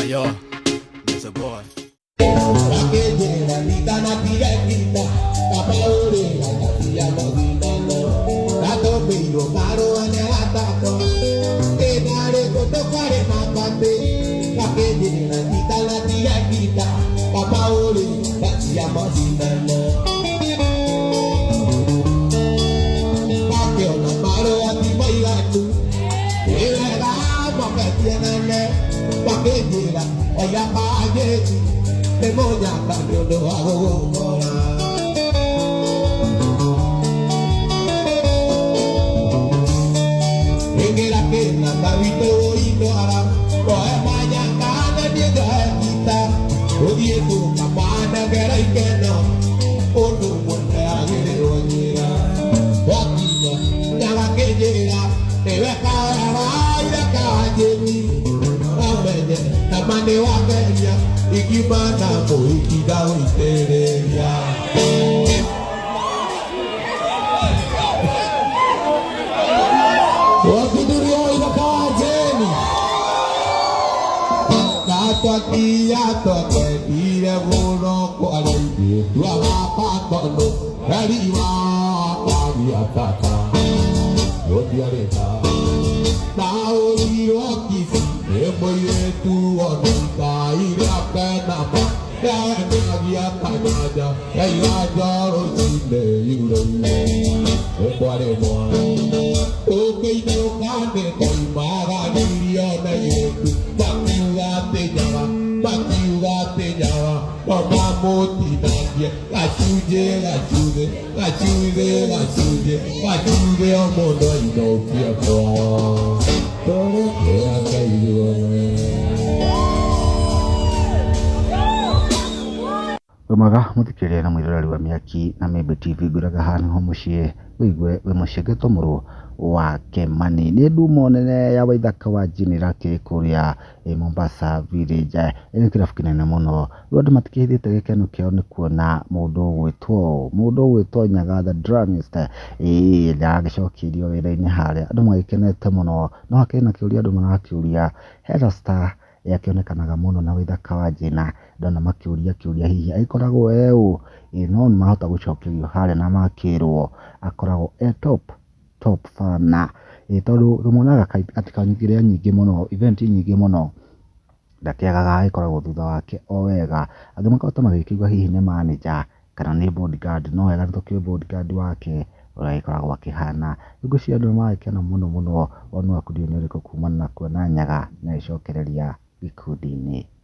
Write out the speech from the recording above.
Yo, it's a boy. Wĩ mwega mũthikĩrĩria na mwĩroreri wa Mĩaki na Mĩmbi TV, ngwĩraga haha nĩho mũciĩ wĩigue wĩ mũciĩ ngetwo mũrũ wa Kĩmani. Nĩ ndumo nene ya Waithaka wa Jane Lucky kũrĩa Mombasa Village. Nĩ kĩrabu kĩnene mũno. Rĩu andũ matikĩhithĩte gĩkeno kĩao nĩ kuona mũndũ ũgwĩtwo mũndũ ũgwĩtwo Nyaga the Drummist, ĩĩ nĩ aragĩcokeirio wĩra-inĩ harĩa, andũ magĩkenete mũno. No hakĩrĩ na kĩũria andũ marakĩũria, hena star yakĩonekanaga mũno na Waithaka wa Jane, ndona makĩũria kĩũria hihi agĩkoragwo e ũ? Ĩĩ no nĩmahota gũcokerio harĩa na makĩrwo akoragwo e top top bana. Ĩĩ tondũ tũmuonaga katika iria nyingĩ mũno, event nyingĩ mũno, ndakĩagaga agĩkoragwo thutha wake o wega. Angĩ makoretwo magĩkiuga hihi nĩ manager kana nĩ bodyguard, no wega nĩtũkĩũĩ bodyguard wake ũrĩa agĩkoragwo akĩhana. Rĩu ngwĩciria andũ nĩmaragĩkena mũno mũno woni waku ndiũĩ nĩ ũrĩkũ kumana na kuona Nyaga nĩagĩcokereria gĩkundi-inĩ.